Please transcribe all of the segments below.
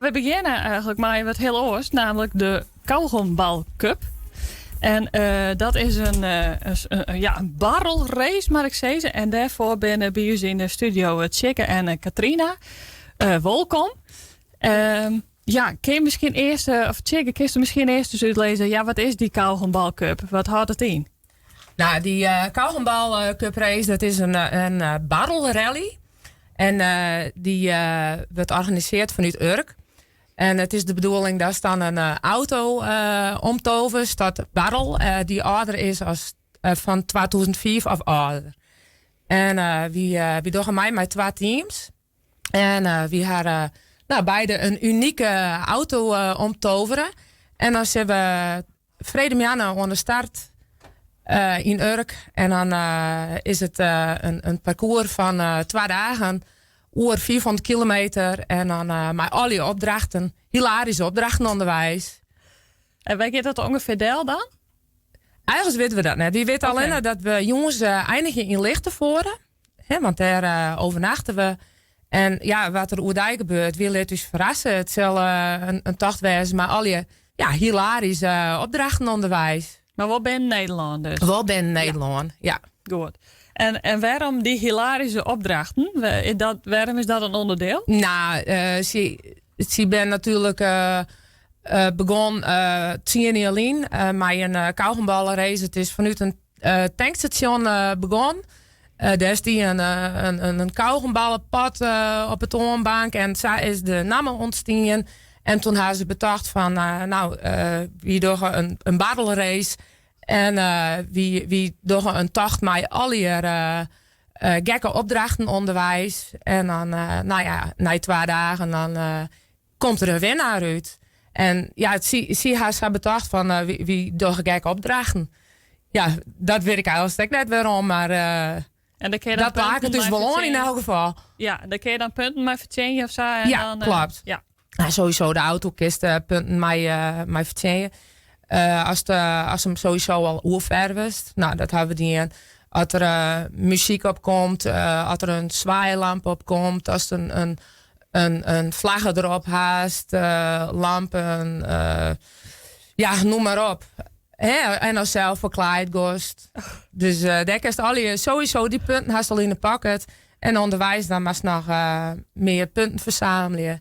We begjinne eigenlik mei wat hiel oars, namelijk de Kauwgombal Cup. En dat is in, ja, in barrelrace, moat ik sizze. En dêrfoar binne by ús yn de studio Tsjikke en Katrina. Wolkom. Ja, kin je miskien earst, of Tsjikke, kinst miskien earst ris útlizze, ja, wat is dy Kauwgombal Cup? Wat hâldt it yn? Nou, dy Kauwgombal Cup race, dat is in barrelrally. En dy wurdt organisearre fanút Urk. En it is de bedoeling dat dan in auto omtoverst, dat barrel, dy't âlder is as fan 2005 of âlder. En wy dogge mei mei twa teams. En wy ha, nou, beide in unike auto omtovere. En dan sitte we freedtemoarn oan de start yn Urk. En dan is it in parkoers fan 2 dagen oer 500 kilometer. En dan mei al opdrachten, hilaryske opdrachten ûnderweis. En wêr giet dat ûngefear del dan? Eigenlik witte we dat net. Wy witte allinnich dat we jûns einigje yn Lichtenvoorde. Hè, want dêr oernachte we. En ja, wat der oerdei gebeurt, wy litte ús ferrasse. It sil in tocht wêze, mei al dy, ja, hilaryske opdrachten ûnderweis. Mar wol binnen Nederlân dus? Wol binnen Nederlân, ja. Goed. En wêrom dy hilaryske opdrachten? Wêrom is dat in ûnderdiel? Nou, sy binne natuerlik begûn 10 jier lyn mei in kauwgombalrace. It is fanút in tankstasjon begûn. Dêr stie in kaugomballepot op de toanbank en sa is de namme ûntstien. En doe ha se betocht fan, nou, wy dogge in barrelrace en wy dogge in tocht mei allegear gekke opdrachten ûnderweis. En dan, nou ja, nei 2 dagen dan komt der in winner út. En ja, sy ha sa betocht fan, wy dogge gekke opdrachten. Ja, dat wit ik eigenlik net wêrom, mar En dan kin je dan dat makket punten dus mei wol oan yn fertsjinje. elk gefal. Ja, dêr kinne je dan punten mei fertsjinje of sa. En Ja, dan, kloppet. Nou, sowieso de auto kinst punten mei fertsjinje. Ast him sowieso al oerfervest, nou, dat ha we dien. As der muzyk op komt, as der in swaailamp op komt, ast in flagge derop hast, lampen, ja, neam mar op. Hè, en ast sels ferklaaid giest. Dus dêr kinst al sowieso dy punten hast al yn de pocket. En ûnderweis dan moatst noch mear punten fersammelje.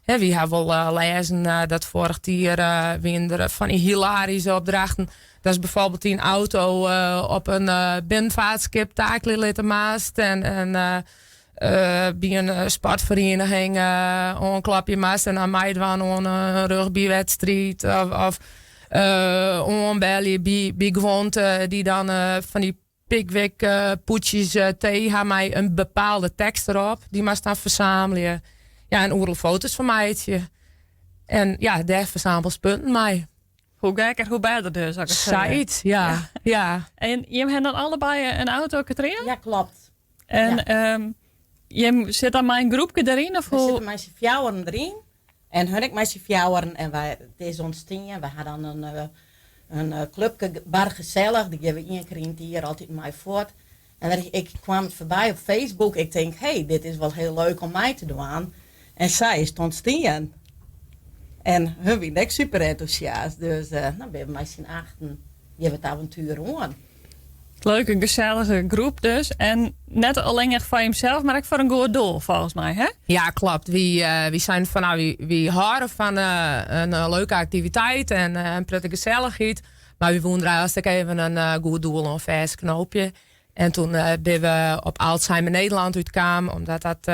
Hè, wy ha wol lêzen dat foarich jier wiene der fan dy hilaryske opdrachten. Dat is bijvoorbeeld in auto op in binnenfeartskip takelje litte moatst. En by in sportferiening oanklopje moatst en dan meidwaan oan in rugbywedstriid. Of oanbelje by guon dy't dan fan dy Pickwick pûdsjes tee ha mei in bepaalde tekst derop. Dy moatst dan fersammelje. Ja, en oeral foto's fan meitsje. En ja, dêr fersammelst punten mei. Hoe gekker, hoe better dus. As ik it sa Sayts, ja. En jim ha dan allebei in auto, Katrina? Ja, kloppet. En jim sitte dan mei in groepke deryn? Of We hoe? sitte mei syn fjouweren deryn. En hun ek mei syn fjouweren. En wy, it is ûntstien. We ha dan in klupke bar gesellich. Dêr gean we ien kear yn it jier altyd mei fuort. En ik kaam foarby op Facebook. Ik tink, hey, dit is wol hiel leuk om mei te dwaan. En sa is it ûntstien. En hun wiene ek super entûsjast. Dus nou, binne we mei syn achten gean we it avontuer oan. Leuke, gesellige groep dus. En net allinnich foar jimsels, mar ek foar in goed doel, folgens my, hè? Ja, kloppet. Wy seine fan, nou, wy hâlde fan in leuke aktiviteit en in protte gesellichheid. Mar wy woene der eigenlik even in goed doel oan fêstknoopje. En doe binne we op Alzheimer Nederland útkaam, omdat dat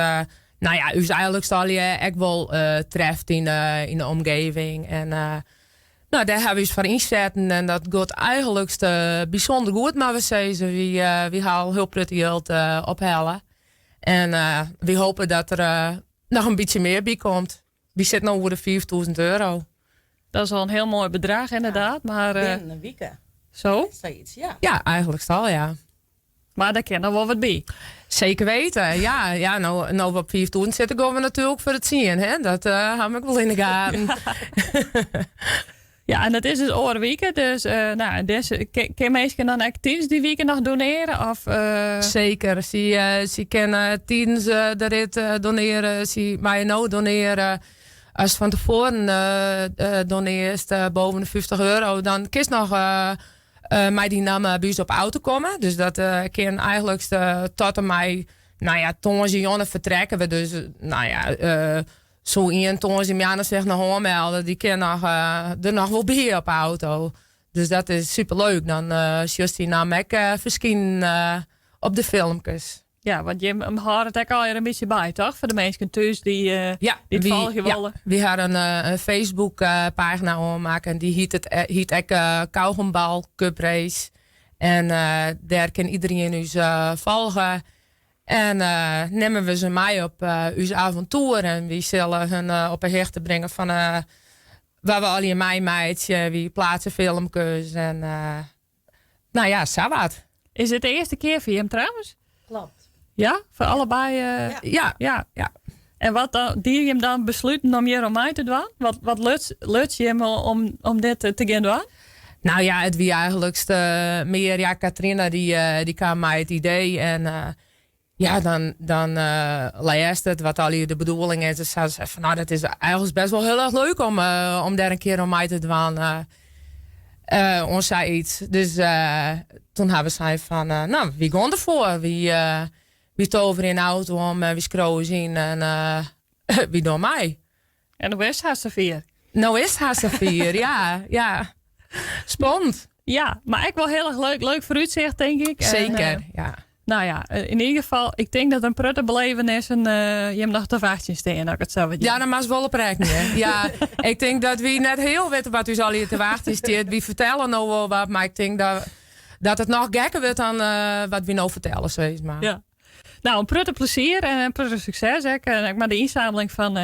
nou ja, ús eigenlik allegear ek wol treft yn de omgeving. En nou, dêr ha we ús foar ynsetten en dat giet eigenlik bysûnder goed, moatte we sizze. Wy ha al hiel protte jild ophelle. En wy hoopje dat der noch in bytsje mear by komt. Wy sitte no oer de €5000. Dat is al in hiel moai bedrach, ynderdaad. Mar, Binnen in wike. Sa? Sayts, ja. Ja, eigenlik al, ja. Mar dêr kin noch wol wat by. Seker witte, ja. Ja, no we op 5000 sitte, gean we natuerlik foar de 10. Hè? Dat ha we wol yn de gaten. Ja, en dat is dus oare wike. Dus, nou, kinne minsken dan ek tidens dy wike noch donearje? Of? Seker. Sy kinne tidens de rit donearje. Sy meie no donearje. As fan tefoaren donearst boven de 50 euro, dan kinst noch mei dyn namme by ús op auto komme. Dus dat kin eigentlik tot en mei, nou ja, tongersdeitejûn fertrekke we. Dus nou ja, soe ien tongersdeitemoarn sich noch oanmelde, dy kin noch, der noch wol by op auto. Dus dat is superleuk. Dan sjochst dyn namme ek ferskinen op de filmkes. Ja, want jim hâlde it ek allegear in bytsje by, toch? Foar de minsken thús dy't Ja, dy't wy, folgje ja, wolle. wy ha in Facebook pagina oanmakke en dy hiet it hiet ek Kauwgombal Cup Race. En dêr kin iderien ús folge. En nimme we se mei op ús avontoer en wy sille hun op 'e hichte bringe fan wat we allegear meimeitsje. Wy pleatse filmkes en nou ja, sa wat. Is it de earste kear foar jim trouwens? Klopt. Ja, foar allebei? Ja. Ja. Ja. Ja. En wat dan, die jim dan besluten om hjir oan mei te dwaan? Wat luts jim om dit te gean dwaan? Nou ja, it wie eigentlik mear, ja, Katrina dy kaam mei it idee en ja, dan lêst it wat allegear de bedoeling is. Dus sy sei fan, nou, dat is eigentlik best wol hiel erch leuk om dêr in kear oan mei te dwaan oan sayts. Dus toen ha we sein fan, nou, wy gean derfoar. Wy toverje in auto om en wy skriuwe ús yn en wy dogge mei. En no is it hast safier. No is it hast safier, ja, ja. Spannend. Ja, mar ek wol hiel erch leuk, leuk foarútsicht, tink ik. En, Zeker, ja. Nou ja, yn ieder gefal, ik tink dat in protte belevenissen jim noch te wachtsjen stean, as ik it sa wat Ja, dêr moatst wol op rekkenje. Ja, ik tink dat wy net hiel witte wat ús allegear te wachtsjen stiet. Wy fertelle no wol wat, mar ik tink dat it noch gekker wurdt dan wat wy no fertelle, sis mar. Ja. Nou, in protte plezier en in protte sukses ek. En ek mei de ynsammeling fan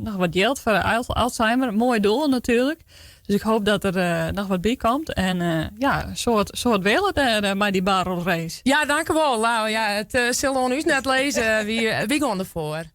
noch wat jild foar Alzheimer. Moai doel natuerlik. Dus ik hoop dat der noch wat by komt. En ja, in soad wille dêr mei dy barrelrace. Ja, dankewol. Nou ja, it sil oan ús net lizze. Wy gean derfoar.